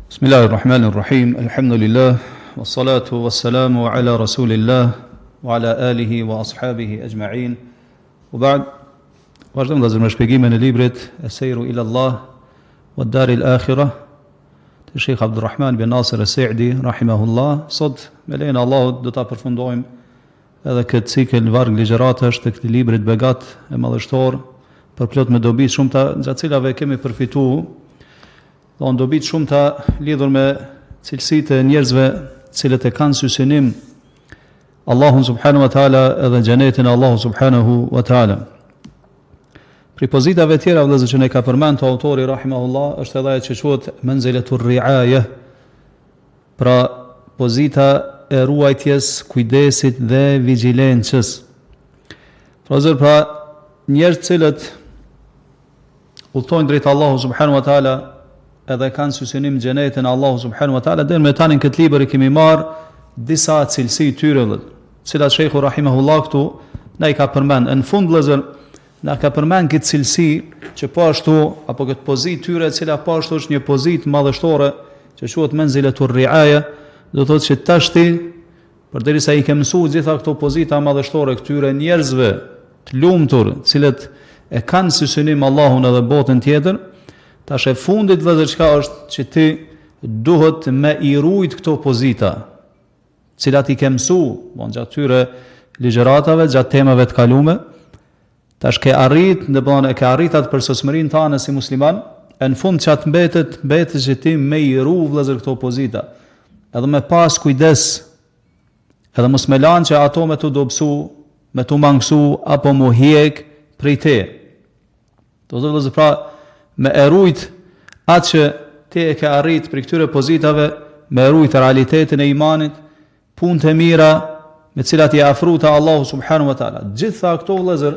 بسم الله الرحمن الرحيم الحمد لله والصلاة والسلام على رسول الله وعلى آله وأصحابه أجمعين وبعد Vazhdojmë vëllezër me shpjegimin e librit Es-Sejru ila Allah wa Dar il Akhira të Sheikh Abdulrahman bin Nasir Es-Sa'di rahimahullah. Sot me lejen e Allahut do ta përfundojmë edhe këtë cikël varg ligjëratash të këtij libri të begat e madhështor përplot me dobi të shumta gjatë cilave kemi përfitu do dobi të shumta lidhur me cilësitë e njerëzve të cilët e kanë si synim Allahun subhanahu wa taala edhe xhenetin e Allahut subhanahu wa taala. Prej pozitave tjera vëllezër që na ka përmend autori rahimahullah është edhe ajo që quhet menziletur riaje, pra pozita e ruajtjes, kujdesit dhe vigjilencës. Pra vëllezër, pra njerëz të cilët udhëtojnë drejt Allahu subhanahu wa taala edhe kanë si synim xhenetin e Allahu subhanahu wa taala deri më tani në këtë libër i kemi marr disa cilësi të tyre vëllezër, të cilat shehu rahimahullah këtu na i ka përmend. Në fund vëllezër na ka përmend këtë cilësi që po ashtu apo këtë pozitë tyre e cila po ashtu është një pozitë madhështore që quhet menziletur riaje, do thotë që tashti Përderisa i ke mësu gjitha këto pozita madhështore këtyre njerëzve të lumtur, të cilët e kanë si synim Allahun edhe botën tjetër, tash e fundit vëllezër çka është që ti duhet me i rujt këto pozita, të cilat i ke mësu, bon, gjatë këtyre ligjëratave, gjatë temave të kalume, Tash ke arrit, domethënë e ke arrit atë përsosmërinë tane si musliman, e në fund ça të mbetet, mbetet që ti me i ru vëllezër këto pozita. Edhe me pas kujdes, edhe mos me lanë që ato me t'u dobësu, me t'u mangësu, apo m'u hjek prej teje. Do të thotë vëllezër pra, me e rujt atë që ti e ke arrit prej këtyre pozitave, me e rujt realitetin e imanit, Punët e mira me të cilat je afru te Allahu subhanahu wa taala. Gjitha këto vëllezër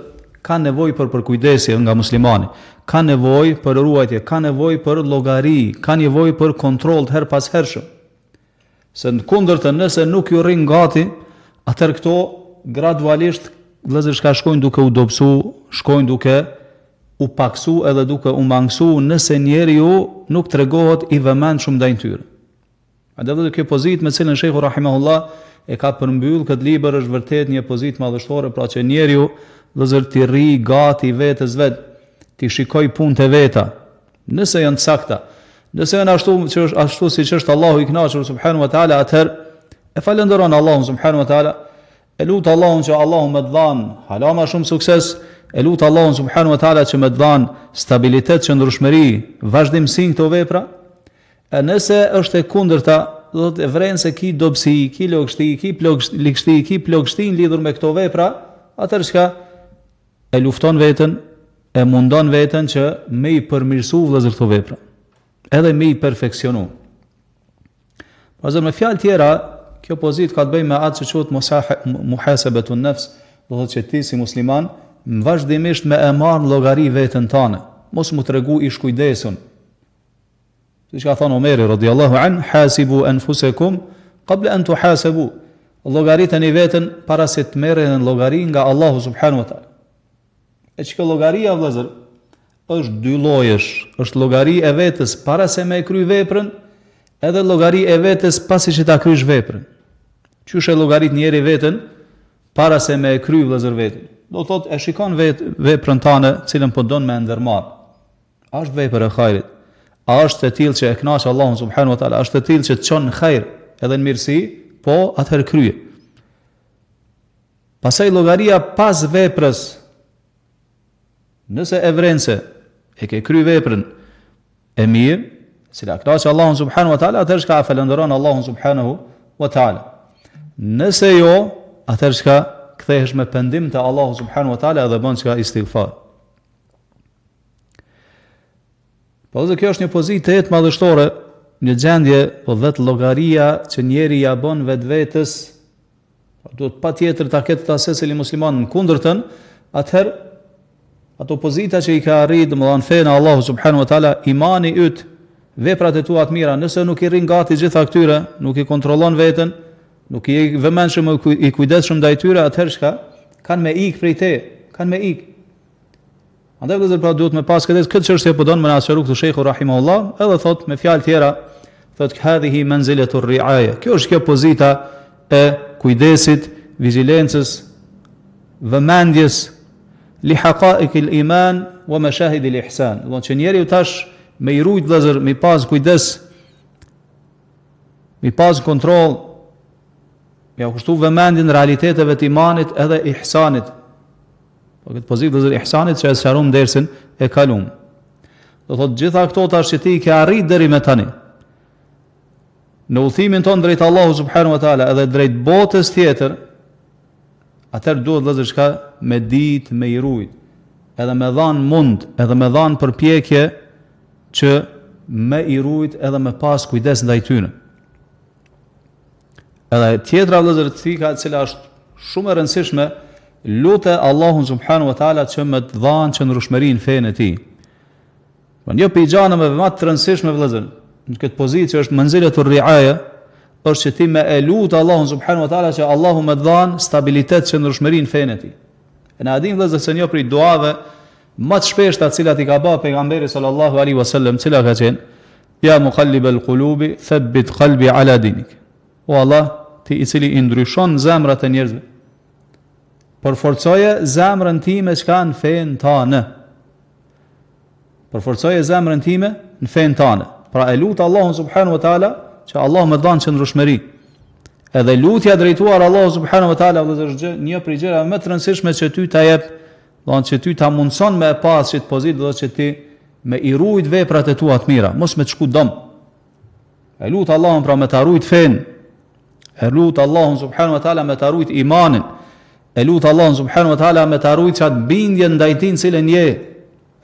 kanë nevojë për përkujdesje nga muslimani, kanë nevojë për ruajtje, kanë nevojë për llogari, kanë nevojë për kontroll të herëpashershëm. Se në kundërtën nëse nuk ju rrin gati, atëherë këto gradualisht vëllezër çka shkojnë duke u dobësu, shkojnë duke u paksu edhe duke u mangësu nëse njeriu nuk tregohet i vëmendshëm ndaj tyre. Andaj vëllezër kjo pozitë me të cilën Shehu rahimahullah e ka përmbyll këtë libër është vërtet një pozitë madhështore, pra që njeriu vëllezër t'i rri gati vetes vet, t'i shikoj punët e veta, nëse janë të sakta, nëse janë ashtu që është ashtu siç është Allahu i kënaqur subhanahu wa taala, atëherë e falënderon Allahun subhanahu wa taala, e lut Allahun që Allahu me të dhanë hala ma shumë sukses, e lut Allahun subhanahu wa taala që me të dhanë stabilitet, qëndrueshmëri, vazhdimësi në këto vepra, E nëse është e kundërta, do të thotë e vren se ki dobësi, ki logështi, ki ligështi, ki plogështi lidhur me këto vepra, atëherë çka e lufton veten, e mundon veten që me i përmirësu vëllezër këto vepra, edhe me i perfeksionu. Pra vëllezër me fjalë tjera, kjo pozitë ka të bëjë me atë që quhet muhasebetun nefs, do thotë që ti si musliman, vazhdimisht me e marrë llogari veten tane, mos m'u tregu i shkujdesun, Siç ka thënë Omeri radiallahu an, hasibu anfusakum qabla an tuhasabu. Llogariteni veten para se të merreni në llogari nga Allahu subhanahu wa taala. E që kjo llogaria vëllezër është dy llojesh, është llogari e vetes para se me e kry veprën, edhe llogari e vetes pasi që ta krysh veprën. Qysh e llogarit njeri veten para se me e kry vëllezër veprën. Do thotë e shikon vet veprën tane, cilën po don me e ndërmarr. A është vepër e hajrit? A është e tillë që e kënaq Allahun subhanahu wa taala? A është e tillë që të çon në hajr edhe në mirësi? Po, atëherë kryje. Pastaj llogaria pas veprës. Nëse e vren se e ke kry veprën e mirë, cila kënaq Allahun subhanahu wa taala, atëherë çka e falënderon Allahun subhanahu wa taala. Nëse jo, atëherë çka kthehesh me pendim te Allahu subhanahu wa taala edhe bën çka istighfar. Po vëllezër kjo është një pozitë tejet madhështore, një gjendje, po vetëllogaria që njeri ja bën vetvetes, po duhet patjetër ta ketë ta secili musliman në kundërtën, atëherë ato pozita që i ka arrit, domethënë fenë e Allahu subhanahu wa taala, imani yt, veprat e tua të mira, nëse nuk i rrin gati gjitha këtyre, nuk i kontrollon veten, nuk je i vëmendshëm i kujdesshëm ndaj tyre, atëherë çka kanë me ik prej teje, kanë me ik. Andaj vëllezër pra duhet me pas këtë këtë çështje po don me na sqaru këtu shehu rahimahullah, edhe thot me fjalë tjera, thot hadhihi manzilatu riaya. Kjo është kjo pozita e kujdesit, vigjilencës, vëmendjes li haqa'iq al iman wa mashahid al ihsan. Do të që njeriu tash me i rujt vëllezër, me pas kujdes, me pas kontroll, me ja kushtu vëmendjen realiteteve të imanit edhe ihsanit. Po këtë pozitë vëllezër ihsanit që e sqarum dersin e kalum. Do thotë gjitha këto tash që ti i ke arrit deri me tani. Në udhëtimin tonë drejt Allahu subhanahu wa taala edhe drejt botës tjetër, atëherë duhet vëllezër çka me ditë me i rujt, edhe me dhan mund, edhe me dhan përpjekje që me i rujt edhe me pas kujdes ndaj tyre. Edhe tjetra vëllezër pika e cila është shumë e rëndësishme, lute Allahun subhanahu wa taala që me të dhanë qëndrueshmëri në fenë e tij. Po një prej gjanave më të rëndësishme vëllezër, në këtë pozitë që është menziletu riaja, është që ti me e lut Allahun subhanahu wa taala që Allahu me të dhanë stabilitet qëndrueshmëri në fenë e tij. E na e dimë vëllezër se një prej duave më të shpeshta të cilat i ka bërë pejgamberi sallallahu alaihi wasallam, cila ka qenë Ja muqallibel kulubi, thebbit kalbi ala dinik. O Allah, ti i cili i ndryshon zemrat e njerëzve, përforcoje zemrën time çka në fenë tane. Përforcoje zemrën time në fenë tane. Pra e lut Allahun subhanahu wa taala që Allah me dhanë qëndrueshmëri. Edhe lutja drejtuar Allahu subhanahu wa taala vëllezër është gjë, një prej gjërave më të rëndësishme që ty ta jep, do të që ty ta mundson me e pas qit pozitë do të që ti me i rujt veprat e tua të mira, mos me të shku dëm. E lut Allahun pra me ta rujt fenë. E lut Allahun subhanahu wa taala me ta rujt imanin. E lut Allahun subhanahu wa taala me ta rujt qat bindje ndaj tij në cilën je,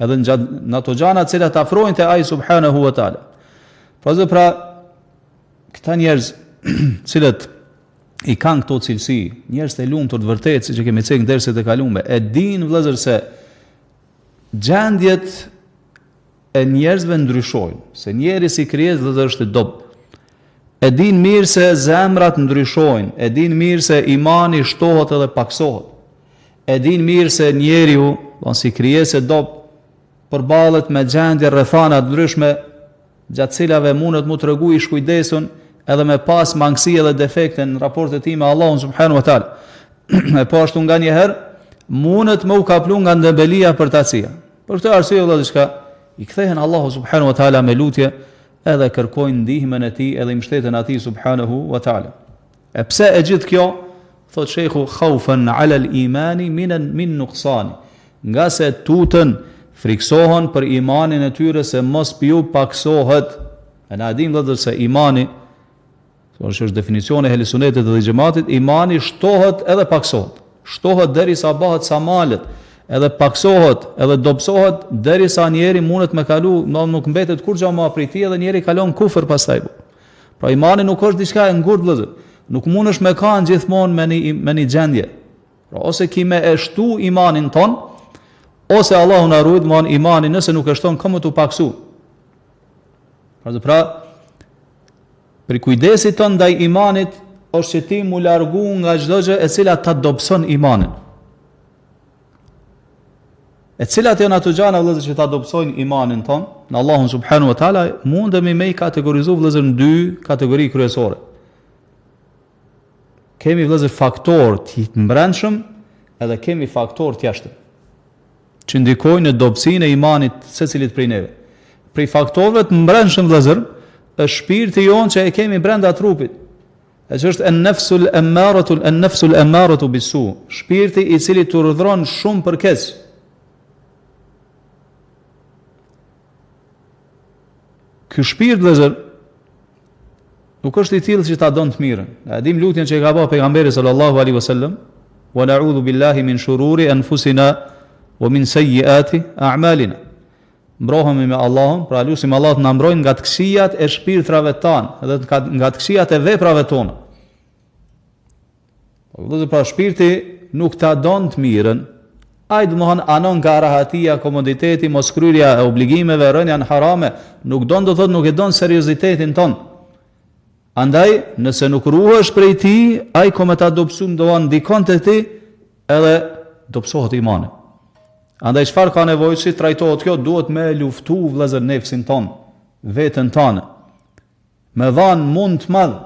edhe në gjatë në ato gjana të cilat afrojnë te ai subhanahu wa taala. Pra zë pra këta njerëz të cilët i kanë këto cilësi, njerëz të lumtur të vërtetë, siç e kemi cekë në derset e kalume, e dinë vëllezër se Gjendjet e njerëzve ndryshojnë, se njeri si krijesë vëllezër është i dobët. E dinë mirë se zemrat ndryshojnë, e dinë mirë se imani shtohet edhe paksohet. E dinë mirë se njeriu, do si krijesë e dobët, përballet me gjendje rrethana të ndryshme, gjatë cilave mundet mu tregu i shkujdesun edhe me pas mangësi edhe defekte në raportet e tij me Allahun subhanahu wa taala. E po ashtu nganjëherë mundet me u kaplu nga dembelia përtacia. Për këtë arsye vëllezër çka i kthehen Allahu subhanahu wa taala me lutje edhe kërkojnë ndihmën e tij edhe i mbështeten atij subhanahu wa taala. E pse e gjithë kjo, thotë shejhu khaufen ala al-imani min min nuqsani, ngase tuten, frikësohen për imanin e tyre se mos p'ju pakësohet. E na e dimë vëllezër se imani, që është definicioni e ehli sunetit dhe xhematit, imani shtohet edhe pakësohet. Shtohet derisa bëhet sa malet, edhe pakësohet, edhe dobësohet derisa njeri mundet me kalu, nuk mbetet kurrgjë më prej tij edhe njeri kalon kufër pastaj. Pra imani nuk është diçka e ngurtë vëllezër. Nuk mundesh me kanë gjithmonë me një me një gjendje. Pra ose ki me e shtu imanin ton, ose Allahu na ruajt, mon imani nëse nuk e shton ka me t'u paksu. Pra dhe pra prej kujdesit ton ndaj imanit është që ti mu largu nga çdo gjë e cila ta dobëson imanin. E cilat janë ato gjana vëllezër që ta dobësojnë imanin ton në Allahun subhanahu wa taala, mundemi me i kategorizu vëllezër në dy kategori kryesore. Kemi vëllezër faktor të mbrendshëm edhe kemi faktor të jashtëm që ndikojnë në dobësinë e imanit secilit prej neve. Prej faktorëve të mbrendshëm vëllezër është shpirti jonë që e kemi brenda trupit. E që është en nefsul emmaratu en nefsul emmaratu bisu, shpirti i cili të urdhëron shumë për keq. Ky shpirt vëllezër nuk është i tillë që ta don të mirën. E dim lutjen që e ka bërë pejgamberi sallallahu alaihi wasallam, wa na'udhu billahi min shururi anfusina wa min sayyiati a'malina. Mbrohemi me Allahun, pra lusim Allahun të na mbrojë nga të këqijat e shpirtrave tanë dhe nga të këqijat e veprave tona. Po vëllezër, pra shpirti nuk ta don të mirën. Ai domthon anon nga rahatia, komoditeti, moskryerja e obligimeve, rënia në harame, nuk don do thotë nuk e don seriozitetin ton. Andaj, nëse nuk ruhesh prej tij, ai ka me ta dobësu, domthon ndikon te ti edhe dobësohet imani. Andaj çfarë ka nevojë si trajtohet kjo, duhet me luftu vëllezër nefsin ton, veten tonë. Me dhanë mund të madh,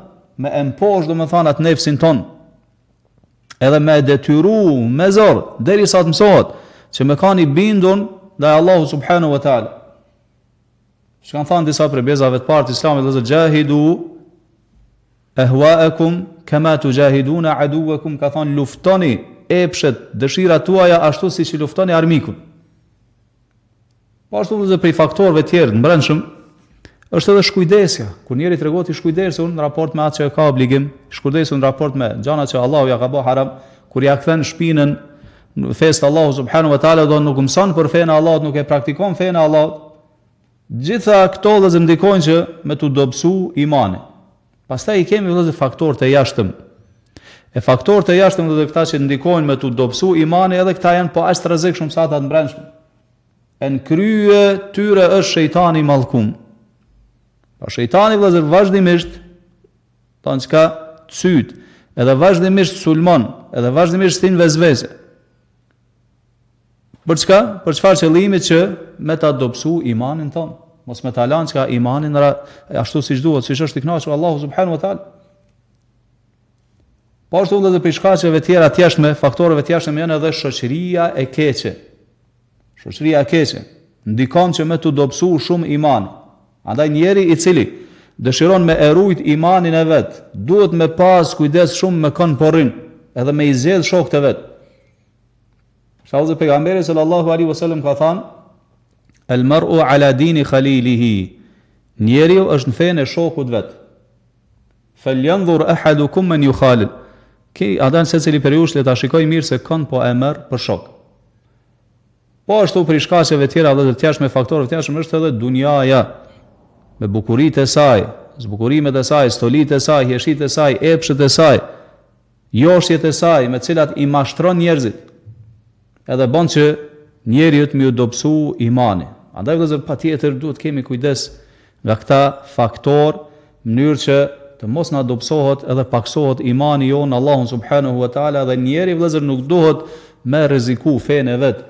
me e mposht domethanë atë nefsin ton. Edhe me e detyru me zor, derisa të mësohet, që me kanë i bindun ndaj Allahu subhanahu wa ta'ala. Siç kanë thanë disa prej brezave të parë të islamit, vëllezër, xhahidu Ehwaekum kema tuxhahiduna aduwekum ka thonë luftoni epshet, dëshirat tuaja ashtu siç i luftoni armikun. Po ashtu vëllezër prej faktorëve tjerë të mbrendshëm është edhe shkujdesja. Kur njeri tregohet i shkujdesur në raport me atë që e ka obligim, shkujdesur në raport me gjanat që Allahu ja ka bë haram, kur ja kthen shpinën fesë të Allahut subhanahu wa taala do nuk mëson për fenë e Allahut, nuk e praktikon fenë e Allahut, Gjitha këto vëllezër ndikojnë që me t'u dobësu imani. Pastaj i kemi vëllezër faktorët e jashtëm. E faktorët e jashtëm vëllezër këta që ndikojnë me t'u dobësu imani edhe këta janë po aq të rrezikshëm sa ata të mbrendshëm. E në krye tyre është shejtani i mallkum. Pa po shejtani vëllezër vazhdimisht thonë çka cyt, edhe vazhdimisht sulmon, edhe vazhdimisht shtin vesvese. Për çka? Për çfarë qëllimi që me ta dobësu imanin ton? Mos me ta lanë çka imanin ra, ashtu siç duhet, siç është i kënaqur Allahu subhanahu wa taala. Po ashtu vëllezër prej shkaqeve tjera të jashtme, faktorëve të jashtëm janë edhe shoqëria e keqe. Shoqëria e keqe ndikon që me t'u dobësu shumë imani. Andaj njeri i cili dëshiron me e rujt imanin e vet, duhet me pas kujdes shumë me kon po rrin, edhe me i zgjedh shokët e vet. Sa vëllezër pejgamberi sallallahu alaihi wasallam ka thënë El mar'u ala dini khalilihi. Njeriu është në fenë e shokut vet. Fel yanzur ahadukum man yukhalil. Ki andaj secili prej jush le ta shikojë mirë se kon po e merr për shok. Po ashtu prej shkaqeve tjera dhe të jashtme faktorëve të jashtëm është edhe dunjaja me bukuritë e saj, zbukurimet e saj, stolitë e saj, hijeshitë e saj, epshet e saj. Joshjet e saj me të cilat i mashtron njerëzit, edhe bën që njeriut me ju dobësu imani. Andaj vëllezër patjetër duhet të kemi kujdes nga këta faktorë, në mënyrë që të mos na dobësohet edhe pakësohet imani jonë në Allahun subhanahu wa taala dhe njeri vëllezër nuk duhet me rreziku fenë e vet,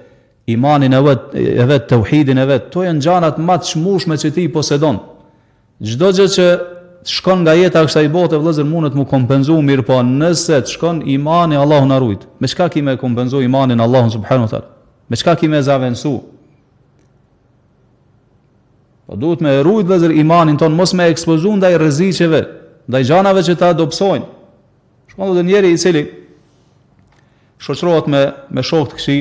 imanin e vet, e vet teuhidin e vet. Kto janë gjanat më të çmueshme që ti i posedon. Çdo gjë që të shkon nga jeta e kësaj bote vëllezër mundet mu kompenzu mirëpo nëse të shkon imani Allahu na rujt. Me çka ki me kompenzu imanin Allahun subhanahu wa taala? Me çka ki me zavendsu? Po duhet me rujt vëllezër imanin ton, mos me ekspozu ndaj rreziqeve, ndaj gjanave që ta dobësojnë. Shkon dhe njeri i cili shoqërohet me me shokë të këqij,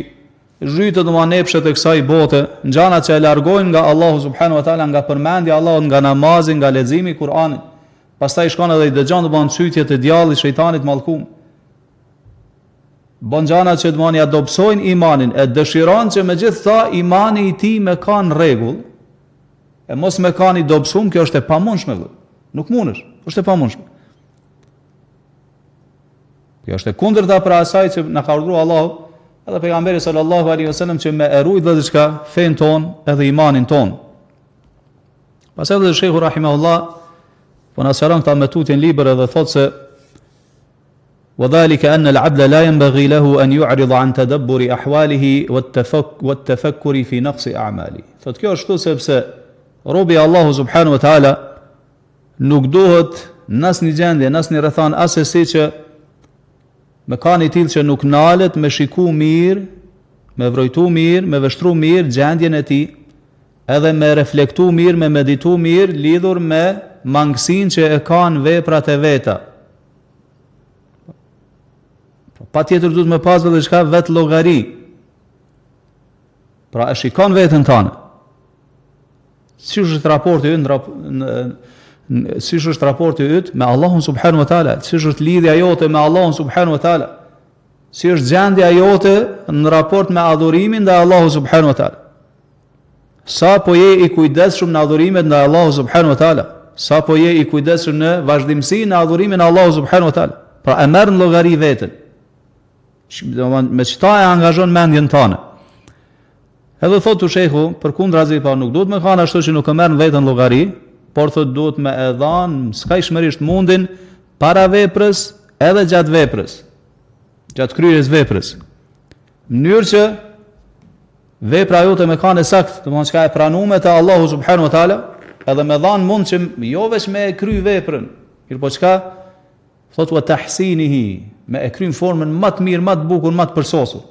zhytet domethënë n'epshet e kësaj bote, në gjanat që e largojnë nga Allahu subhanahu wa taala, nga përmendja e Allahut, nga namazi, nga leximi i Kur'anit. Pastaj shkon edhe i dëgjon domethënë cytjet e djallit, shejtanit mallkum. Bon gjana që domethënë ja dobësojnë imanin, e dëshiron që megjithëkëta imani i tij me kanë rregull, e mos me kanë i dobësum, kjo është e pamundshme, vëlla. Nuk mundesh, është e pamundshme. Kjo është e kundërta pra asaj që na ka urdhëruar Allahu edhe pejgamberi sallallahu alaihi wasallam që me e rujt vëllezër çka fenë ton edhe imanin ton. Pastaj edhe shehu rahimahullah po na sqaron këta më tutje në libër edhe thotë se وذلك أن العبد لا ينبغي له أن يعرض عن تدبر أحواله والتفكر في نقص أعماله. Thotë kjo është sepse robi Allahu subhanahu wa taala Nuk duhet në asnjë gjendje, në asnjë rrethanë assesi që me kanë i tillë që nuk nalet me shiku mirë, me vrojtu mirë, me vështru mirë gjendjen e tij, edhe me reflektu mirë, me meditu mirë lidhur me mangësinë që e kanë veprat e veta. Po, patjetër duhet me pas edhe çka vetëllogari. Pra e shikon veten tane. Si është raporti yt në, në, në si është raporti yt me Allahun subhanahu wa taala, si është lidhja jote me Allahun subhanahu wa taala? Si është gjendja jote në raport me adhurimin ndaj Allahut subhanahu wa taala? Sa po je i kujdesshëm në adhurimet ndaj Allahut subhanahu wa taala? Sa po je i kujdesshëm në vazhdimësi në adhurimin e Allahut subhanahu wa taala? Pra e merr në llogari veten. Me qëta e angazhon mendjen tane. Edhe thotë shehu, përkundrazi, pa nuk duhet me kanë ashtu që nuk e merr veten llogari, por thotë duhet me e dhanë skajshmërisht mundin para veprës edhe gjatë veprës. Gjatë kryerjes veprës. Në mënyrë që. Vepra jote me kanë e saktë, domethënë çka e pranume te Allahu subhanahu wa taala, edhe me dhanë mund që jo veç me e kry veprën, mirëpo çka thotë wa tahsinihi, me e kry në formën më të mirë, më të bukur, më të përsosur.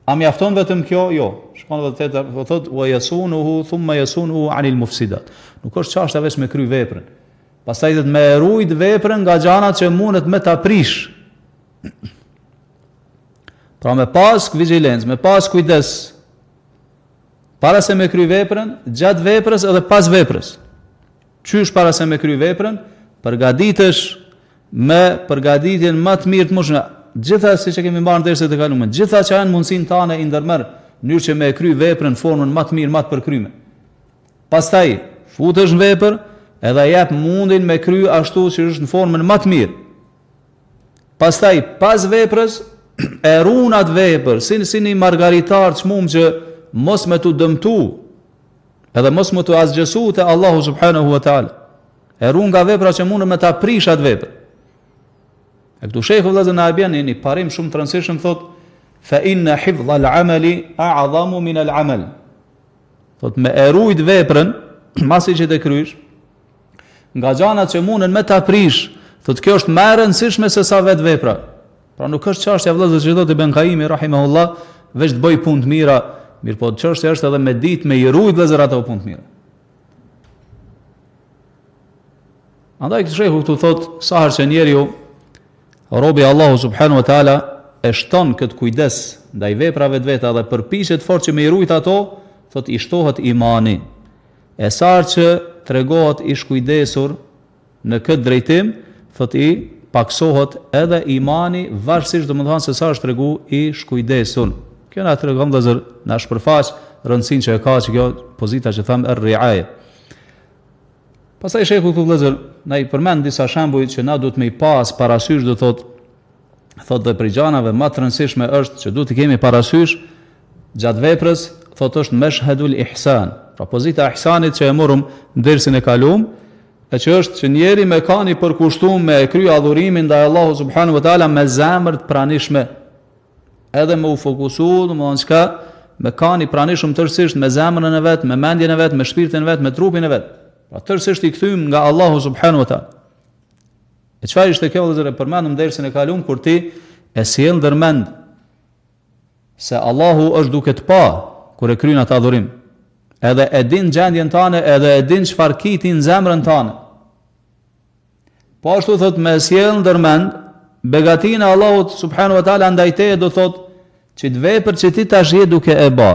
A mjafton vetëm kjo? Jo. Shkon edhe tjetër, po thotë wa yasunuhu thumma yasunuhu anil mufsidat. Nuk është çështja veç me kry veprën. Pastaj thotë me e rujt veprën nga gjanat që mundet me ta prish. Pra me pas vigjilencë, me pas kujdes para se me kry veprën, gjatë veprës edhe pas veprës. Qysh para se me kry veprën, përgatitesh me përgatitjen më të mirë të mundshme. Gjitha siç e kemi marrë në derset e kalume, gjitha që janë mundësinë tane i ndërmerr, në mënyrë që me e kry veprën në formën më të mirë, më të përkryme. Pastaj futesh në vepër edhe jep mundin me kry ashtu si është në formën më të mirë. Pastaj pas veprës e run atë vepër si si një margaritar të çmum që mos me t'u dëmtu edhe mos me t'u asgjësu te Allahu subhanahu wa taala. E run nga vepra që mundën me ta prish atë vepër. E këtu shejhu vëllezër na e bjen një parim shumë të rëndësishëm thot fa inna hifdha al-amali a'zamu min al-amal. Thot me e rujt veprën, masi që të krysh, nga gjanat që mundën me ta prish, thot kjo është më e rëndësishme se sa vetë vepra. Pra nuk është çështja vëllezër që thotë Ibn Kajimi rahimahullah, veç të bëj punë të mira, mirëpo çështja është edhe me ditë me i rujt vëllezër ato punë të mira. Andaj këtë shehu këtu thot, sa herë që njeriu Robi i Allahut subhanahu wa taala e shton këtë kujdes ndaj veprave të veta dhe përpiqet fort që me i rujt ato, thot i shtohet imani. E sa herë që tregohet i shkujdesur në këtë drejtim, thot i paksohet edhe imani varësisht domethënë se sa është tregu i shkujdesur. Kjo na tregon vëllezër, na shpërfaq rëndësinë që e ka që kjo pozita që thamë er-riaje. Pastaj shehu këtu vëllezër na i përmend disa shembuj që na duhet me i pas parasysh do thot thot dhe prej gjanave më të rëndësishme është që duhet të kemi parasysh gjatë veprës thot është meshhedul ihsan. Pra pozita e ihsanit që e morëm në dersin e kalum, e që është që njeri me kanë i përkushtum me e kry adhurimin ndaj Allahu subhanahu wa taala me zemër të pranishme. Edhe me u fokusu, domethënë çka me kanë i pranishëm tërësisht me zemrën e vet, me mendjen e vet, me shpirtin e vet, me trupin e vet. Pra tërësisht i kthym nga Allahu subhanahu wa taala. E çfarë ishte kjo vëllezër e përmendëm dersin e kalum kur ti e sjell ndërmend se Allahu është duke të pa kur e kryen atë adhurim. Edhe e din gjendjen tane, edhe e din çfarë ki ti në zemrën tane. Po ashtu thot me sjell ndërmend begatinë e Allahut subhanahu wa taala ndaj teje do thot që të vepër që ti tash je duke e ba.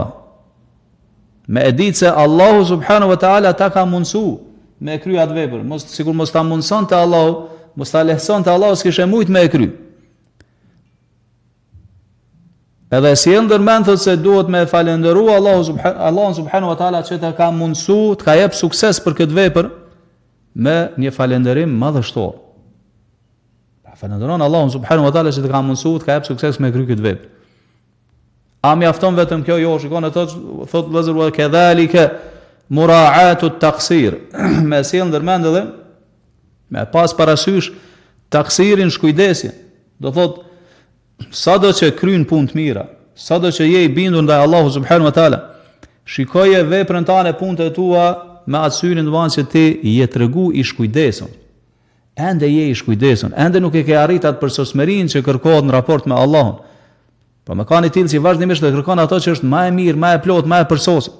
Me e ditë se Allahu subhanahu wa taala ta ka mundsu me e kry atë vepër, mos sikur mos ta mundsonte Allahu, mos ta lehtësonte Allahu s'kishe mujt me e kry. Edhe sjell ndërmend thot se duhet me falënderu Allahu subhanahu Allahun subhanahu wa taala që të ka mundsu, të ka jep sukses për këtë vepër me një falënderim madhështor. Pra falënderon Allahun subhanahu wa taala që të ka mundsu, të ka jep sukses me kry këtë vepër. A mjafton vetëm kjo? Jo, shikon e thot, thot vëllazër wa kedhalika mura'atu at-taqsir. Me sjell ndërmend edhe me pas parasysh taksirin shkujdesjen. Do thot Sado që kryen punë të mira, sado që je i bindur ndaj Allahu subhanahu wa taala, shikoje veprën tane, punët e tua me atë syrin domethënë që ti je tregu i shkujdesur. Ende je i shkujdesur, ende nuk e ke arrit atë përsosmërinë që kërkohet në raport me Allahun. Po me kanë i tillë që vazhdimisht e kërkon ato që është më e mirë, më e plotë, më e përsosur.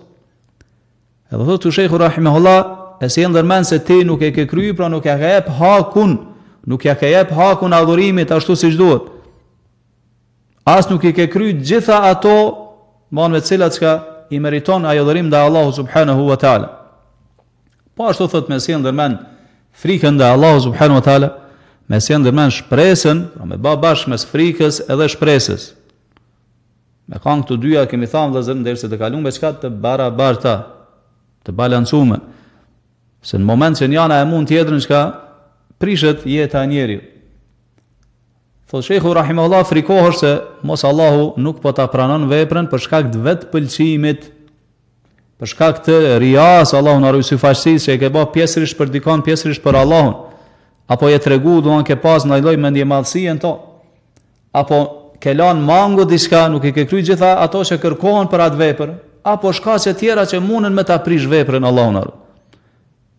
Edhe thotë shehu rahimahullah, e sjell ndërmend se ti nuk e ke kry, pra nuk ja ke jep hakun, nuk ja ke jep hakun adhurimit ashtu siç duhet. As nuk i ke kry gjitha ato me të cilat çka i meriton ai adhurim ndaj Allahu subhanahu wa taala. Po ashtu thot me sjell ndërmend frikën ndaj Allahu subhanahu wa taala, me sjell ndërmend shpresën, pra me ba bashkë mes frikës edhe shpresës. Me kanë këto dyja kemi thanë vëllezër në derset e kalume çka të barabarta, të balancume. Se në moment që njana e mund tjetrën çka prishet jeta e njeriut. Thotë Shehu rahimahullah frikohesh se mos Allahu nuk po ta pranon veprën për shkak të vetëpëlqimit, për shkak të rias, Allahu na ruaj syfaqësisë që e ke bë pjesërisht për dikon, pjesërisht për Allahun. Apo je tregu, domethënë ke pas ndonjë lloj mendjemadhësie në to. Apo. ke lanë mangu diçka, nuk i ke kry gjitha ato që kërkohen për atë vepër, apo shkaqe tjera që mundën me ta prish veprën Allahu na rujt.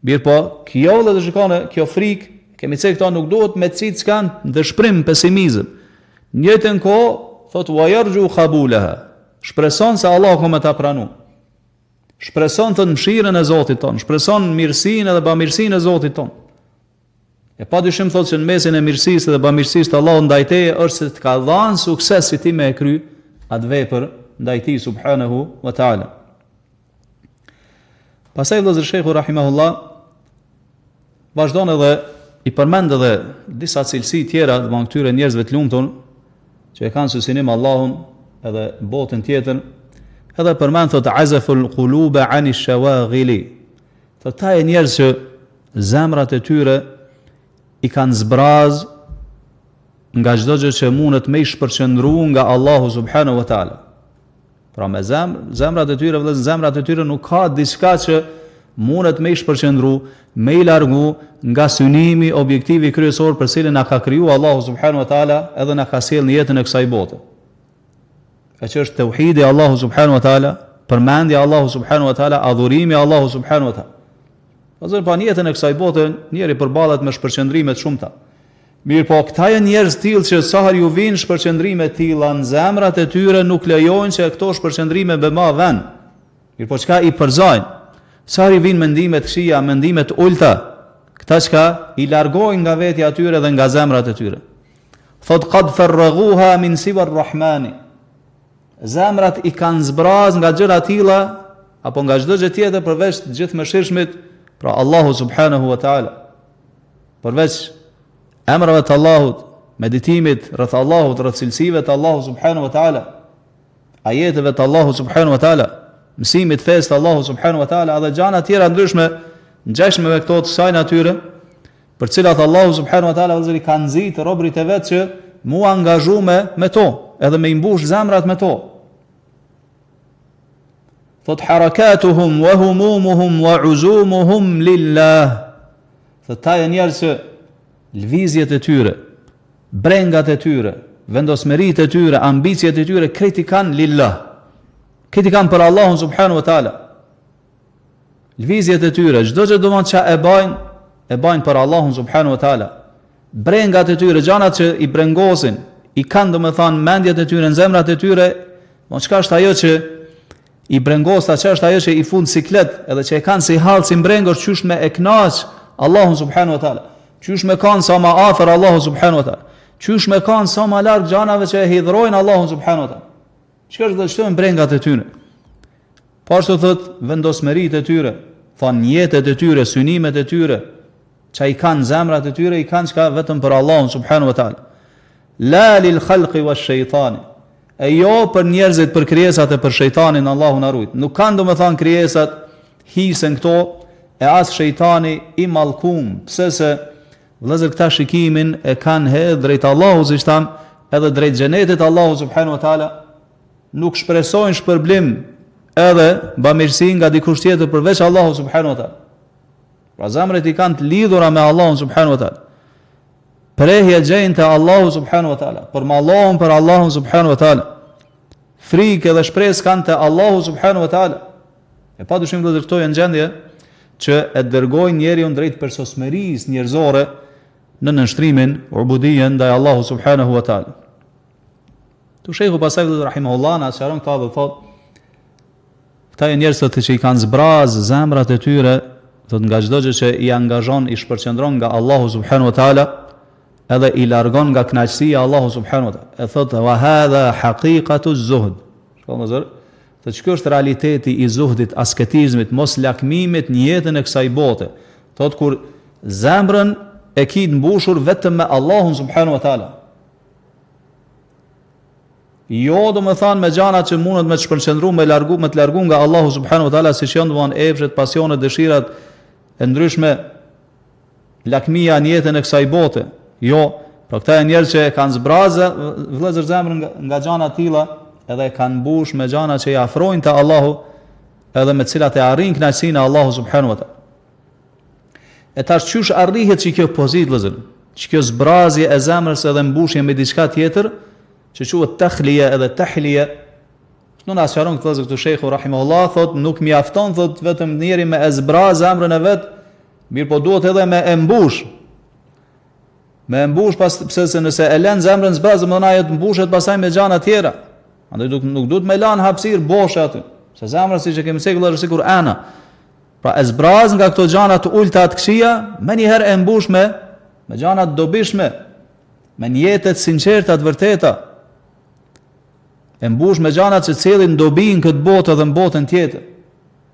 Mirëpo, kjo vëllezër shikone, kjo frikë, kemi cek këto nuk duhet me t'qit çka në dëshprim, pesimizëm. Në njëjtën kohë, thotë, wa jerxhu kabuleha, shpreson se Allahu ka me ta pranu. Shpreson thotë mëshirën e Zotit tonë, shpreson mirësinë edhe bamirësinë e Zotit tonë. E pa dyshim thotë se në mesin e mirësisë dhe bamirësisë të Allahut ndaj teje është se të ka dhanë sukses si ti me e kry atë vepër ndaj tij subhanahu wa taala. Pastaj vëllezër Shehu rahimahullah vazhdon edhe i përmend edhe disa cilësi tjera domethënë këtyre njerëzve të lumtur që e kanë si synim Allahun edhe botën tjetër, edhe përmend thotë azaful qulub ani shawaghili. Thotë ata janë njerëz që zemrat e tyre i kanë zbraz nga çdo gjë që mundet me i shpërqendru nga Allahu subhanahu wa taala. Pra me zemr, zemrat e tyre, vëllezër, zemrat e tyre nuk ka diçka që mundet me i shpërqendru, me i largu nga synimi, objektivi kryesor për cilin na ka kriju Allahu subhanahu wa taala edhe na ka sjellë në jetën e kësaj bote. E që është teuhidi Allahu subhanahu wa taala, përmendja e Allahu subhanahu wa taala, adhurimi i Allahu subhanahu wa taala. Vëllezër, pa në jetën e kësaj bote njeri përballet me shpërqendrime të shumta. Mirëpo, këta janë njerëz të tillë që sa herë ju vijnë shpërqendrime të tilla në zemrat e tyre nuk lejojnë që këto shpërqendrime me ba vend. Mirëpo çka i përzajnë? Sa herë i vijnë mendime të këqija, mendime të ulta, këta çka i largojnë nga vetja e tyre dhe nga zemrat e tyre. Thot qad farraghuha min siwa ar-rahmani. Zemrat i kanë zbraz nga gjëra të tilla apo nga çdo gjë tjetër përveç të gjithëmëshirshmit, pra Allahu subhanahu wa taala. Përveç emrave të Allahut, meditimit rreth Allahut, rreth cilësive të Allahut subhanahu wa taala, ajeteve të Allahut subhanahu wa taala, mësimit fesë të Allahut subhanahu wa taala edhe gjana tjera ndryshme, ngjashme me këto të kësaj natyre, për cilat Allahu subhanahu wa taala vëllezër i ka nxit robërit e vet që mu angazhu me me to, edhe me i mbush zemrat me to. Thot harakatuhum wa humumuhum wa uzumuhum lillah. Thot ata janë njerëz që lëvizjet e tyre, brengat e tyre, vendosmëritë e tyre, ambiciet e tyre krejt i kanë lillah. Krejt i kanë për Allahun subhanahu wa taala. Lëvizjet e tyre, çdo gjë domethënë që e bajnë, e bajnë për Allahun subhanahu wa taala. Brengat e tyre, gjanat që i brengosin, i kanë domethënë mendjet e tyre, në zemrat e tyre, mo çka është ajo që i brengos, ta që është ajo që i fut n'siklet, edhe që e kanë si hall, si brengë, është qysh me e knaq Allahun subhanahu wa taala. Qysh me kanë sa ma afër Allahu subhanahu wa taala. Qysh me kanë sa ma larg gjanave që e hidhrojnë Allahun subhanahu wa taala. Çka është dhe qëto janë brengat e tyre. Po ashtu thot vendosmëritë e tyre, thonë nijetet e tyre, synimet e tyre, që i kanë zemrat e tyre, i kanë çka vetëm për Allahun subhanahu wa taala. La lil khalqi wa shaytani. E jo për njerëzit, për krijesat e për shejtanin, Allahu na rujt. Nuk kanë domethënë krijesat hisen këto e as shejtani i mallkum. Pse se vëllezër këta shikimin e kanë hedh drejt Allahut, siç thamë, edhe drejt xhenetit Allahu subhanahu wa taala nuk shpresojnë shpërblim edhe bamirësi nga dikush tjetër përveç Allahu subhanahu wa taala. Pra zemrat i kanë të lidhura me Allahun subhanahu wa taala. Prehje gjejnë te Allahu subhanahu wa taala, përmallohen për Allahun subhanahu wa taala. Frikë dhe shpresë kanë te Allahu subhanahu wa taala. E pa dyshim vëllezër këto janë gjendje që e dërgojnë njeriun drejt përsosmërisë njerëzore në nënshtrimin ubudijen ndaj Allahu subhanahu wa taala. Tu shehu pastaj vëllezër rahimahullah na sqaron këta dhe thotë Këta janë njerëz thotë që i kanë zbraz zemrat e tyre, thotë nga çdo gjë që i angazhon, i shpërqendron nga Allahu subhanahu wa taala, edhe i largon nga kënaqësia e Allahu subhanahu wa taala. E thotë wa hadha haqiqatu zuhd. Shiko vëllezër, thotë që ky është realiteti i zuhdit, asketizmit, mos lakmimit në jetën e kësaj bote. Thotë kur zemrën e ki të mbushur vetëm me Allahun subhanahu wa taala. Jo, domethanë me gjana që mundet me të shpërqendru, me largu, me të largu nga Allahu subhanahu wa taala, siç janë domethanë epshet, pasionet, dëshirat e ndryshme, lakmia në jetën e kësaj bote. Jo, pra këta janë njerëz që e kanë zbrazë vëllezër zemrën nga, nga gjana të tilla, edhe e kanë mbush me gjana që i afrojnë te Allahu, edhe me të cilat e arrijnë kënaqësinë e Allahu subhanahu wa taala. E tash qysh arrihet që kjo pozitë vëllezër, që kjo zbrazje e zemrës edhe mbushje me diçka tjetër? që quhet tahlije edhe tahlije, Këtu na sqaron këtë vëllezër këtu shehu rahimahullah thot nuk mjafton thot vetëm njeri me e zbraz zemrën e vet, mirëpo duhet edhe me e mbush. Me e mbush pas pse se nëse e lën zemrën zbraz, domethënë ajo të mbushet pastaj me gjana tjera. Andaj nuk nuk duhet me lan hapësirë boshe aty. Se zemra siç e kemi cekur është sikur ena. Pra e zbraz nga këto gjana të ulta të këqija, menjëherë e mbush me me gjana të dobishme, me nijete të sinqerta të vërteta. E mbush me gjana që sjellin dobi në këtë botë edhe në botën tjetër.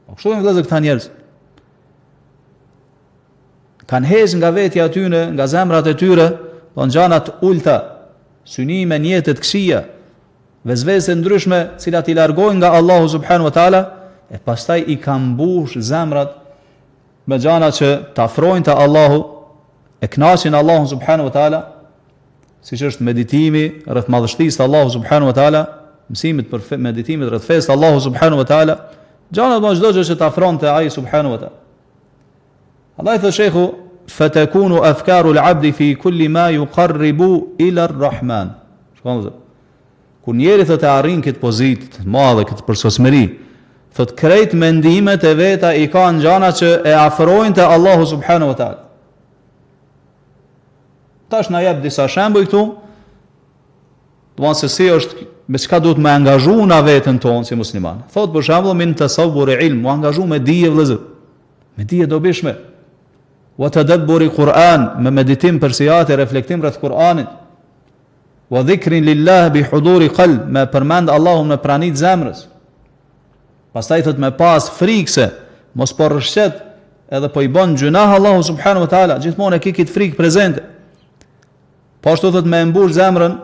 Po kështu janë vëllezër këta njerëz. Kanë heq nga vetja e tyre, nga zemrat e tyre, do gjana të ulta, synime, nijete të këqija, vesvese të ndryshme, cilat i largojnë nga Allahu subhanahu wa taala, e pastaj i kanë mbush zemrat me gjana që të afrojnë te Allahu, e kënaqin Allahun subhanahu wa taala, siç është meditimi rreth madhështisë të Allahut subhanahu wa taala, mësimit për fe, meditimit rreth fesë të Allahut subhanahu wa taala, gjana do çdo gjë që të afron te ai subhanahu wa taala. Andaj thotë shehu fatakunu afkaru al-abdi fi kulli ma yuqarribu ila ar-rahman. Shikoni vëllezër. Kur njeri thotë e arrin këtë pozitë të madhe, këtë përsosmëri, thotë krejt mendimet e veta i ka në gjana që e afrojnë te Allahu subhanahu wa taala. Tash na jep disa shembuj këtu. Domthon se si është me çka duhet me angazhu na veten tonë si musliman. Thot për shembull min tasawwur ilm, mu angazhu me dije vëllezër. Me dije dobishme. Wa tadabburi Kur'an, me meditim përsiatje, reflektim rreth Kur'anit. Wa dhikrin lillah bi huduri qalb, me përmend Allahun me prani të zemrës. Pastaj thot me pas frikë se mos po rrëshqet edhe po i bën gjynah Allahu subhanahu wa taala, gjithmonë e ke këtë frikë prezente. Po ashtu thot me mbush zemrën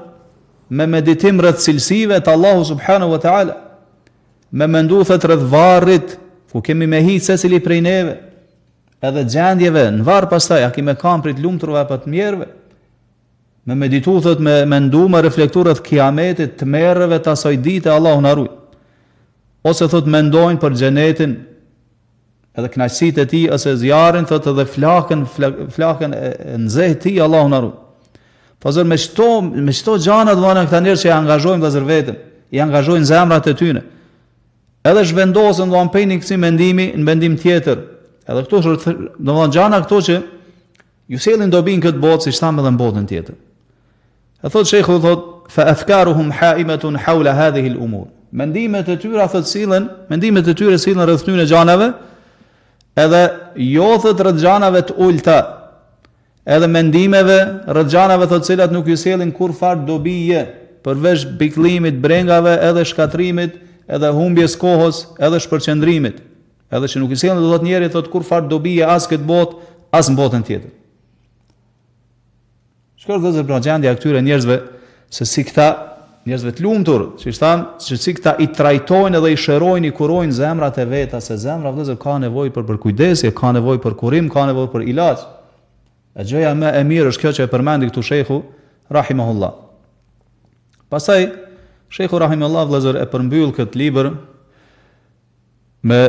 me meditim rreth cilësive të Allahu subhanahu wa taala. Me mendu thot rreth varrit ku kemi me hi secili prej neve. Edhe gjendjeve në varr pastaj a kemi me kanë prej të lumturve apo të mjerëve. Me meditu thot me mendu me reflektu rreth kiametit tmerreve të asaj dite Allahu na rujt. Ose thot mendojnë për xhenetin edhe kënaqësitë e tij ose zjarrin thot edhe flakën flakën e, e nxehtë të tij Allahu na rujt. Po vëllezër me çto me çto gjana domethënë këta njerëz që e angazhojnë vëllezër veten, i angazhojnë zemrat e tyre. Edhe zhvendosen domethënë prej një kësi mendimi në mendim tjetër. Edhe këto domethënë gjana këto që Ju sjellin dobi në këtë botë, siç thamë edhe në botën tjetër. E thot shehu thot fa afkaruhum haimatun hawla hadhihi al-umur. Mendimet e tyre thot sillen, mendimet e tyre sillen rreth këtyre gjanave, edhe jo thot rreth gjanave të ulta, edhe mendimeve rreth gjanave thot cilat nuk ju sjellin kurrfarë dobie, përveç pikëllimit, brengave, edhe shkatërrimit, edhe humbjes kohës, edhe shpërqendrimit. Edhe që nuk i sjellin do thotë njerit thotë kurrfarë dobie as këtë botë, as në botën tjetër. Shiko vëllezër pra gjendja e këtyre njerëzve se si këta njerëzve të lumtur, siç thamë, se si këta i trajtojnë edhe i shërojnë, i kurojnë zemrat e veta, se zemra vëllezër ka nevojë për përkujdesje, ka nevojë për kurim, ka nevojë për ilaç. E gjëja më e mirë është kjo që e përmendi këtu shehu rahimahullah. Pastaj shehu rahimahullah vëllezër e përmbyll këtë libër Me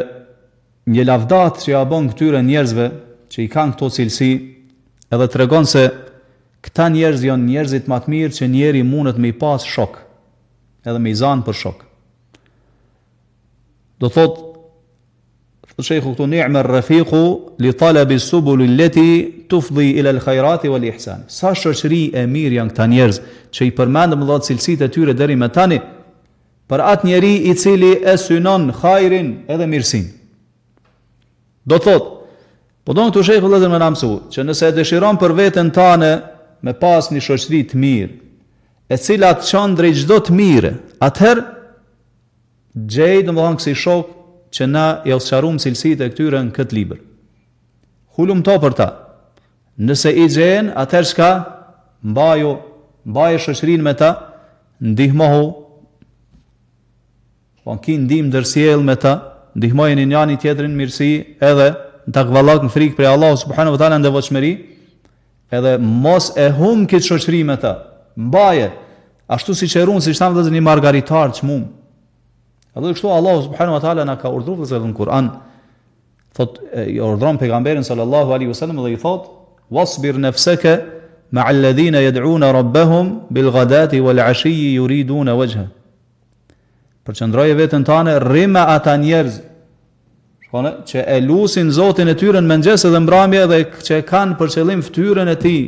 një lavdatë që ja bën këtyre njerëzve që i kanë këto cilësi, edhe tregon se këta njerëz janë njerëzit më të mirë që njeri mundet me i pas shok, edhe me i zanë për shok. Do thot, thot shehu këtu ni'ma ar-rafiqu li talabi subul allati tufdi ila al-khairati wal ihsan. Sa shoqëri e mirë janë këta njerëz që i përmendëm dhe cilësitë e tyre deri më tani, Për atë njeri i cili e synon hajrin edhe mirësinë. Do thotë, po don këtu shehu vëllezër me na mësu, që nëse e dëshiron për veten tane me pas një shoqëri të mirë, e cila të çon drejt çdo të mire, atëherë gjej domethënë kësi shok që na jau sqarum cilësitë e këtyre në këtë libër. Hulumto për ta. Nëse i gjen, atëherë çka? Mbaju, mbaje shoqërinë me ta, ndihmohu, po ki ndihmë ndërsjellë me ta, ndihmojeni njani tjetrin mirësi edhe në takvallak në frikë prej Allahu subhanahu wa taala në devotshmëri, edhe mos e hum këtë shoqëri me ta. Mbaje, ashtu siç e ruan, siç thamë vëllezër një margaritar të çmum. Edhe kështu Allahu subhanahu wa taala na ka urdhëruar vëllezër në Kur'an, thot i urdhëron pejgamberin sallallahu alaihi wasallam dhe i thot wasbir nafsaka. Ma alladhina yad'una rabbahum bil ghadati wal 'ashiyyi yuriduna wajha. Përqendroje veten tane, rri me ata njerëz shkone, që e lusin Zotin e tyre në mëngjes edhe mbrëmje dhe që e kanë për qëllim fytyrën e tij.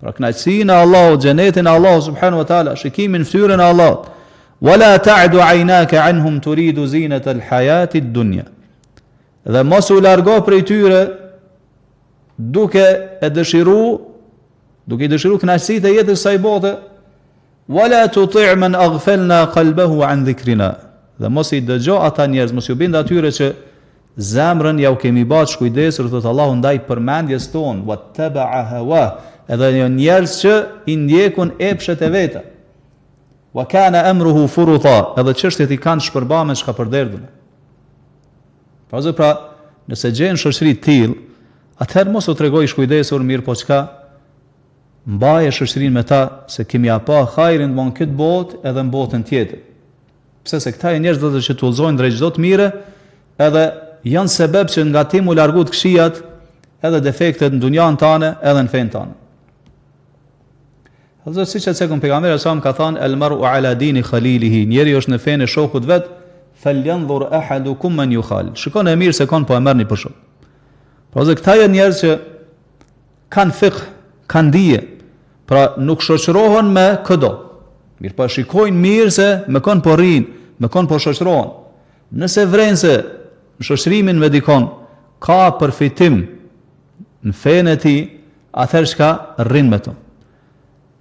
Pra kënaqësinë e Allahut, xhenetin e Allahut subhanahu wa taala, shikimin fytyrën e Allahut. Wala ta'du 'aynaka 'anhum turidu zinata al-hayati ad-dunya. Dhe mos u largo prej tyre duke e dëshiru, duke i dëshiru kënaqësitë e jetës së kësaj bote, Wala tuti' men aghfalna qalbahu an dhikrina. Dhe mos i dëgjo ata njerëz, mos ju bind atyre që zemrën ja u kemi ba të shkujdesur, thotë Allahu ndaj përmendjes tonë, wattaba'a hawa, edhe janë njerëz që i ndjekun epshet e veta. Wa kana amruhu furuta, edhe çështjet i kanë shpërbame shkapërderdhur. Pra, pra, nëse gjen shoqëri të tillë, atëherë mos u trego i shkujdesur, mirëpo çka Mbaje shoqërinë me ta se ke me ja pa hajrin në këtë botë edhe në botën tjetër. Pse se këta janë njerëz do të që të udhëzojnë drejt çdo të mire, edhe janë sebeb që nga ti mu largu të këqijat edhe defektet në dunjan tane edhe në fenë tane. Dhe siç e cekëm pejgamberi alejhi selam ka thënë el mar'u ala dini khalilihi, njeri është në fenë e shokut vet, fel yanzur ahadukum man yukhalil. Shikoni mirë se kon po e merrni për shok. Pra se këta janë njerëz që Kanë fikh, kanë dije, pra nuk shoqërohen me këdo. Mirëpo e shikojnë mirë se me kon po rrinë, me kon po shoqërohen. Nëse vrejnë se në shoqërimin me dikon ka përfitim në fenë e tij, atëherë çka rrin me të.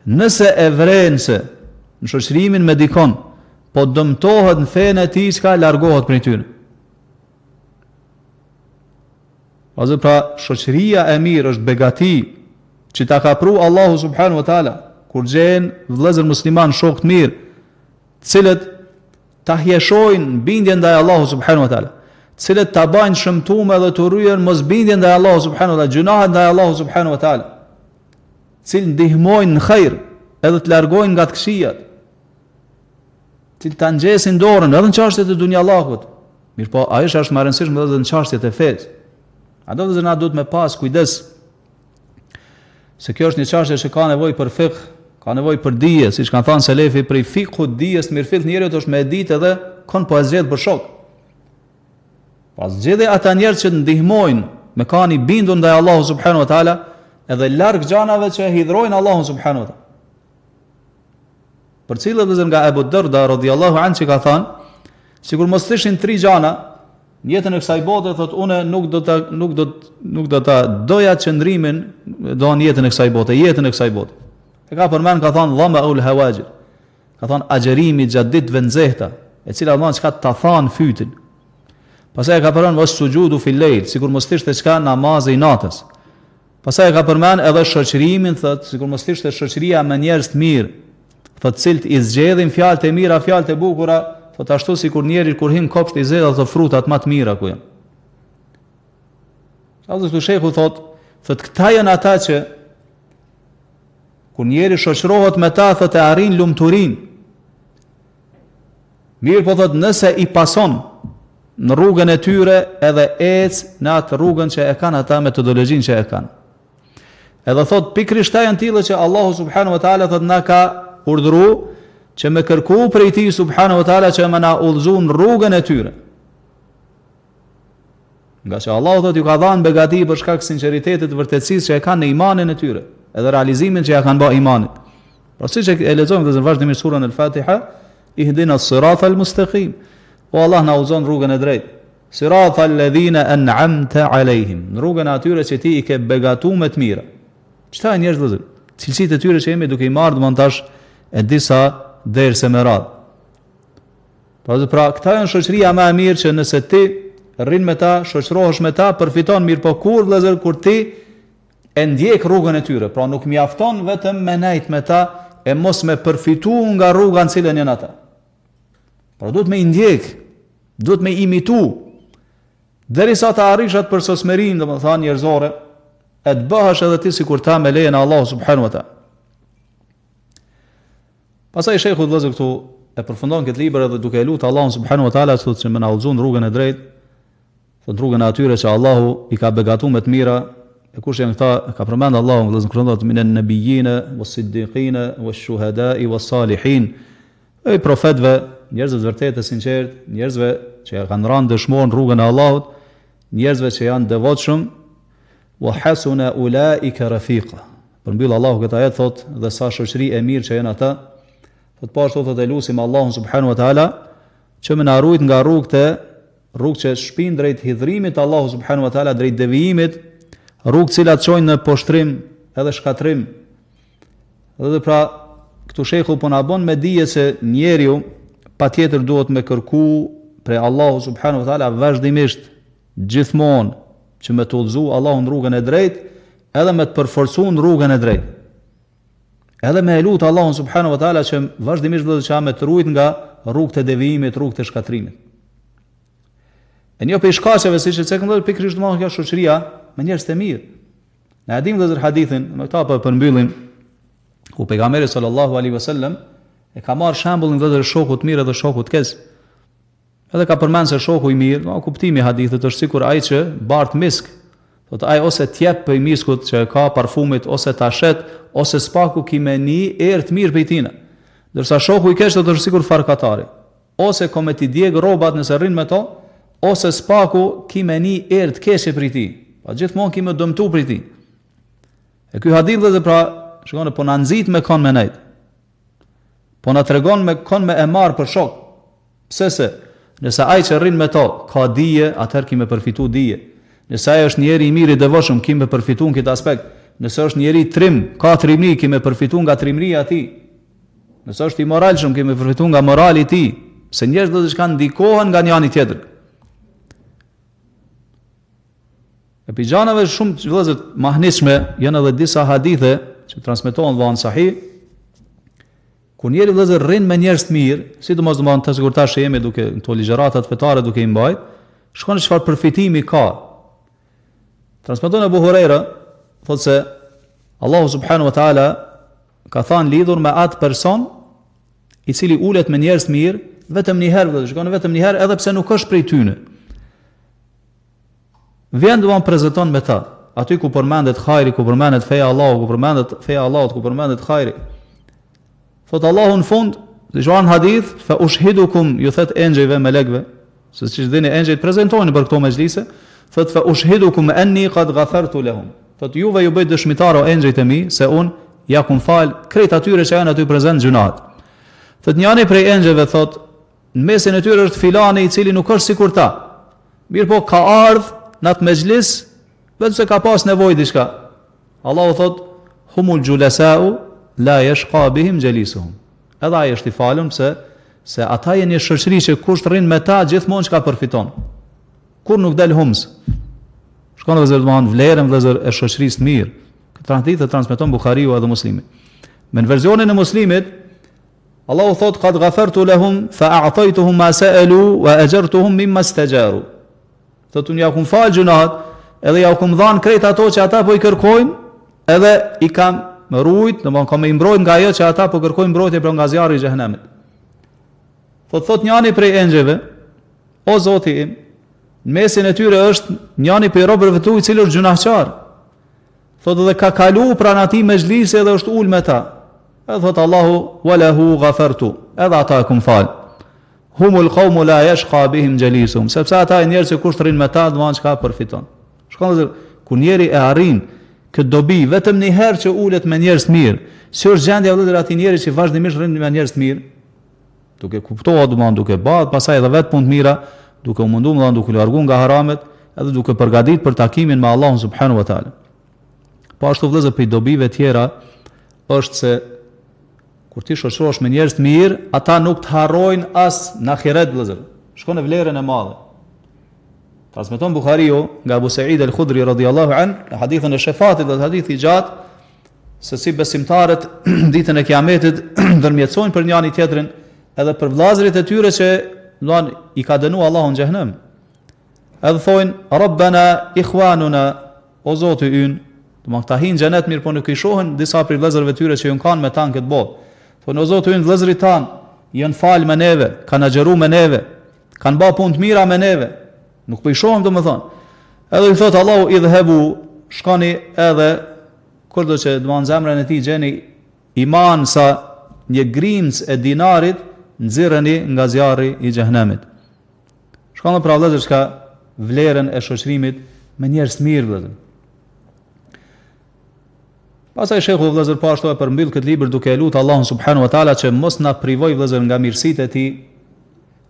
Nëse e vrejnë se në shoqërimin me dikon po dëmtohet në fenë e tij, çka largohet prej tyre. Vëllezër pra shoqëria e mirë është begati që ta ka pru Allahu subhanahu wa taala kur gjen vëllezër musliman shok të mirë, të cilët ta hijeshojnë bindjen ndaj Allahu subhanahu wa taala, të cilët ta bajnë shëmtume dhe të urryer mosbindjen ndaj Allahu subhanahu wa taala, gjynahet ndaj Allahu subhanahu wa taala, të cilët ndihmojnë në hajr edhe të largojnë nga të këqijat. Cilët ta ngjesin dorën edhe në çështjet e dunjallakut. Mirëpo, ajo që është më e rëndësishme edhe në çështjet e fesë. Andaj vëllezër na duhet me pas kujdes se kjo është një çështje që ka nevojë për fikh, ka nevojë për dije, siç kanë thënë selefi prej fikhut dijes të mirëfilltë njeriut është me e ditë edhe kon po e zgjedh për shok. Pa po zgjedhi ata njerëz që të ndihmojnë me kanë i bindur ndaj Allahu subhanahu wa taala, edhe larg gjanave që e hidhrojnë Allahun subhanahu wa taala. Përcillet vëllezër nga Ebu Dërda radiallahu anhu që ka thënë, sikur mos të ishin tri gjana në jetën e kësaj bote, thot unë nuk do ta nuk do nuk do ta doja qëndrimin do në jetën e kësaj bote, jetën e kësaj bote. E ka përmend ka thënë dhamaul hawaxhir. Ka thënë agjërimi gjatë ditëve nxehta, e cila do çka ta than fytin. Pastaj e ka përmend was sujudu fil lejl, sikur mos të ishte çka namazi i natës. Pastaj e ka përmend edhe shoqërimin, thotë, sikur mos të ishte shoqëria me njerëz të mirë, thotë, të cilët i zgjedhin fjalët e mira, fjalët e bukura, thotë ashtu sikur njeri kur hyn kopsht i zgjedh ato frutat më të mira ku janë. Edhe këtu shehu thotë, thotë këta janë ata që kur njeri shoqërohet me ta, thotë e arrin lumturinë. Mirëpo thotë nëse i pason në rrugën e tyre edhe ec në atë rrugën që e kanë ata metodologjinë që e kanë. Edhe thotë pikërisht ata janë tillë që Allahu subhanahu wa taala thotë na ka urdhëru që me kërku prej tij subhanahu wa taala që me na udhëzu në rrugën e tyre. Ngaqë Allahu thotë ju ka dhënë begati për shkak sinqeritetit, vërtetësisë që e kanë në imanin e tyre, edhe realizimin që ja kanë bë imanit. Pra siç e lexojmë vëllezër vazhdimisht surën Al-Fatiha, ihdina as-sirata al-mustaqim. O Allah na udhëzon rrugën e drejtë. Sirata alladhina an'amta alehim. Në rrugën e atyre që ti i ke begatu me të mira. Qëta janë njerëz vëllezër? Cilësitë e tyre që jemi duke i marrë domethënë tash e disa derse me radhë. Pra, pra këta janë shoqëria më e mirë që nëse ti rrin me ta, shoqërohesh me ta, përfiton mirëpo kur vëllezër kur ti e ndjek rrugën e tyre. Pra nuk mjafton vetëm me nejt me ta e mos me përfitu nga rruga në cilën janë ata. Pra duhet me i ndjek, duhet me imitu, derisa të arrish atë përsosmërinë, domethënë njerëzore, e të bëhesh edhe ti sikur ta me lejen e Allahu subhanahu wa taala. Pastaj shehu vëllezër këtu e përfundon këtë libër edhe duke e lutë Allahun subhanahu wa taala thotë që me na udhëzu në rrugën e drejtë, thotë rrugën e atyre që Allahu i ka begatu me të mira, E kush janë këta? E ka përmend Allahu vëllezër në Kur'an thotë minen nebijine was siddiqine was shuhadai was salihin. Prej profetëve, njerëzve të vërtetë të sinqertë, njerëzve që ja kanë rënë dëshmorë në rrugën e Allahut, njerëzve që janë devotshëm, wa hasuna ulaika rafiqa. Përmbyll Allahu këtë ajet thotë dhe sa shoqëri e mirë që janë ata. Thotë po ashtu thotë e lusim Allahun subhanahu wa taala që me na rujt nga rrugët e rrugë që shpijnë drejt hidhrimit të Allahut subhanahu wa taala drejt devijimit, rrugë të cilat çojnë në poshtrim edhe shkatërrim. Dhe dhe pra këtu shehu po na bën me dije se njeriu patjetër duhet me kërku prej Allahu subhanahu wa taala vazhdimisht gjithmonë që me të udhëzu Allahu në rrugën e drejtë, edhe me të përforcu në rrugën e drejtë. Edhe me e lut Allahun subhanahu wa taala që vazhdimisht vëllezër që me të rujt nga rrugët e devijimit, rrugët e shkatërrimit. E një prej shkaqeve siç e cekëm vëllezër pikërisht domethënë kjo shoqëria me njerëz të mirë. Ne e dimë vëllezër hadithin, me këta po e përmbyllim ku pejgamberi sallallahu alaihi wasallam e ka marrë shembullin vëllezër shokut të mirë dhe shokut të keq. Edhe ka përmend se shoku i mirë, do kuptimi i hadithit është sikur ai që bart misk. Thotë ai ose t'jep prej miskut që e ka parfumit ose ta shet ose s'paku ki me ni erë të mirë prej tina. Ndërsa shoku i keq thotë është sikur farkatari. Ose ka me t'i djeg rrobat nëse rrin me to, ose s'paku ki me ni erë të keqe prej tij. Pa pra, gjithmonë ki me dëmtu prej tij. E ky hadith vëllezër pra, shikoni po na nxit me kon me nejt. Po na tregon me kon me e marr për shok. Pse se, nëse ai që rrin me to ka dije, atëherë ki me përfitu dije. Nëse ai është njeri i mirë i devotshëm, ki me përfitu në këtë aspekt. Nëse është njeri trim, ka trimëri, ki me përfitu nga trimëria e tij. Nëse është i moralshëm, ki me përfitu nga morali i tij. Se njerëzit vëllezër çka ndikohen nga njani tjetri. E prej gjanave shumë vëllezër mahnitshme janë edhe disa hadithe që transmetohen vënë sahih. Kur njeri vëllezër rrin me njerëz të mirë, sidomos domethënë të sigurt tash jemi duke në këto ligjëratat fetare duke i mbajt, shikoni çfarë përfitimi ka. Transmeton Abu Huraira, thotë se Allahu subhanahu wa taala ka thënë lidhur me atë person i cili ulet me njerëz të mirë, vetëm një herë vëllezër, shikoni vetëm një herë edhe pse nuk është prej tyre. Vjen domethënë prezenton me ta. Aty ku përmendet hajri, ku përmendet feja e Allahut, ku përmendet feja e Allahut, ku përmendet hajri. Thot Allahu në fund, siç vjen në hadith, fa ushhidukum, ju thot engjëjve, melekëve, se siç dini engjëjt prezentojnë për këto mexhlise, thot fa ushhidukum anni qad ghafartu lahum. Thot juve ju bëj dëshmitar o engjëjt e mi se un ja kum fal krejt atyre që janë aty prezent gjynahet. Thot njani prej engjëjve thot Në mesin e tyre është filani i cili nuk është sikur ta. Mirëpo ka ardh në atë mexhlis vetëm se ka pas nevojë diçka. Allahu thot humul xhulasau la yashqa bihim jalisuhum. Edhe ai është i falun pse se ata janë një shoqëri që kush rrin me ta gjithmonë çka përfiton. Kurrë nuk del humbës. Shikoni vëllezër domethënë vlerën vëllezër e shoqërisë të mirë. Këtë hadith e transmeton Buhariu edhe Muslimi. Me në versionin e Muslimit Allahu thotë qad ghafartu lahum fa a'taytuhum ma sa'alu wa ajartuhum mimma istajaru. Thotë unë ja kum fal gjynahet, edhe ja kum dhan krejt ato që ata po i kërkojnë, edhe i kam rujt, domthon kam i mbrojt nga ajo që ata po kërkojnë mbrojtje pra nga zjarri i xhehenemit. Thotë thot njani prej engjëjve, o Zoti im, në mesin e tyre është njani prej robërve tu i cili është gjynahqar. Thotë dhe ka kalu pranë atij mexhlisi edhe është ul me ta. Edhe thotë Allahu wa lahu ghafartu. Edhe ata e kum fal. Humul qawmu la yashqa bihim jalisuhum. Sepse ata janë njerëz që kush rrin me ta, domethënë çka përfiton. Shikoni vëllezër, kur njeri e arrin këtë dobi vetëm një herë që ulet me njerëz të mirë, si është gjendja vëllezër atij njeri që vazhdimisht rrin me njerëz të mirë, duke kuptuar domethënë duke ba, pastaj edhe vetë punë të mira, duke u munduar domethënë duke u larguar nga haramet, edhe duke përgatit për takimin me Allahun subhanahu wa taala. Po ashtu vëllezër prej dobive tjera është se kur ti shoqërohesh me njerëz të mirë, ata nuk të harrojnë as në ahiret vëllezër. Shikoni vlerën e madhe. Transmeton Buhariu nga Abu Sa'id al-Khudri radhiyallahu an, në hadithin e shefatit dhe hadith i gjatë, se si besimtarët ditën e Kiametit ndërmjetësojnë për njani tjetrin, edhe për vëllazërit e tyre që domethënë i ka dënu Allahu në xhehenem. Edhe thonë Rabbana ikhwanuna o Zoti ynë, domethënë këta hinë xhenet mirëpo nuk i shohin disa prej vëllezërve tyre që janë kanë me ta në këtë botë. Thonë o Zoti ynë vëllezërit tanë janë fal me neve, kanë agjëru me neve, kanë ba punë të mira me neve. Nuk po i shohim domethënë. Edhe i thot Allahu idhhebu. shkoni edhe kurdo që në zemrën e tij gjeni iman sa një grimcë e dinarit, nxirreni nga zjarri i xhehenemit. Shikoni pra vëllezër çka vlerën e shoqërimit me njerëz të mirë vëllezër. Pastaj shehu vëllezër po ashtu e përmbyll këtë libër duke e lutë Allahun subhanahu wa taala që mos na privoj vëllezër nga mirësitë e tij,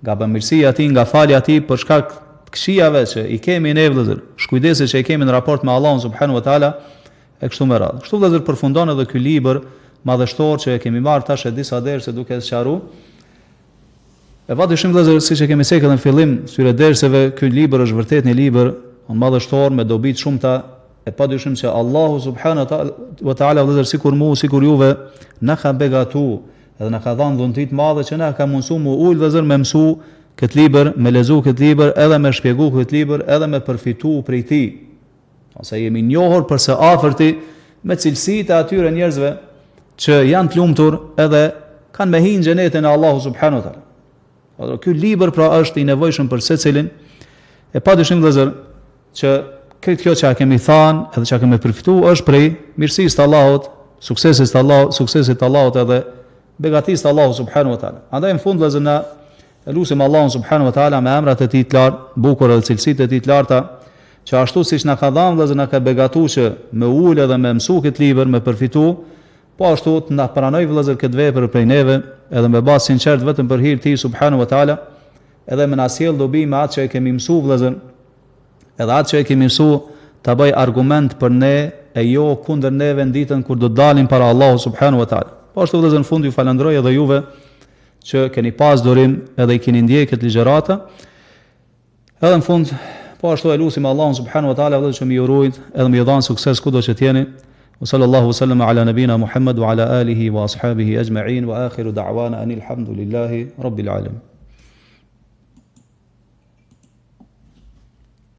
nga bamirësia e tij, nga falja e tij për shkak të këqijave që i kemi ne vëllezër, shkujdesit që i kemi në raport me Allahun subhanahu wa taala e kështu me radhë. Kështu vëllezër përfundon edhe ky libër madhështor që e kemi marrë tash e disa derse duke e sqaru. E pa dyshim vëllezër, siç e kemi cekë edhe në fillim këtyre derseve, ky libër është vërtet një libër madhështor me dobi të shumta, e pa dyshim që Allahu subhanahu wa taala vëllezër sikur mu, sikur juve na ka begatu, edhe na ka dhënë dhunti të madhe që na ka mundësu mu ul vëllezër me mësu këtë libër, me lexu këtë libër, edhe me shpjegu këtë libër, edhe me përfitu prej tij. Ose jemi njohur për së afërti me cilësitë e atyre njerëzve që janë të lumtur edhe kanë me hi në xhenetin e Allahu subhanahu wa taala. Pra, ky libër pra është i nevojshëm për secilin. E pa dyshim vëllezër që krejt kjo që kemi thanë edhe që kemi përfitu është prej mirësisë të Allahut, suksesit të Allahut, suksesit të Allahut edhe begatisë të Allahut subhanahu wa taala. Andaj në fund vëllezër na E lusim Allahun subhanahu wa taala me emrat e tij të lartë, bukur edhe cilësitë e tij të larta, që ashtu siç na ka dhënë vëllezër na ka begatu që me u ul edhe me mësu këtë libër, me përfitu, po ashtu të na pranoj vëllezër këtë vepër prej neve, edhe me ba sinqert vetëm për hir të tij subhanahu wa taala, edhe me na sjell dobi me atë që e kemi mësu vëllezër, edhe atë që e kemi mësu ta bëj argument për ne e jo kundër neve në ditën kur do të dalim para Allahu subhanahu wa taala. Po ashtu vëllezër në fund ju falënderoj edhe juve që keni pas durim edhe i keni ndjekë këtë ligjërata. Edhe në fund, po ashtu e lusim Allahun subhanahu wa taala vëllezër që me ju rujt edhe me ju dhanë sukses kudo që të jeni. Wa sallallahu sallam ala nabina Muhammad wa ala alihi wa ashabihi ajma'in wa akhiru da'wana anil hamdulillahi rabbil alamin.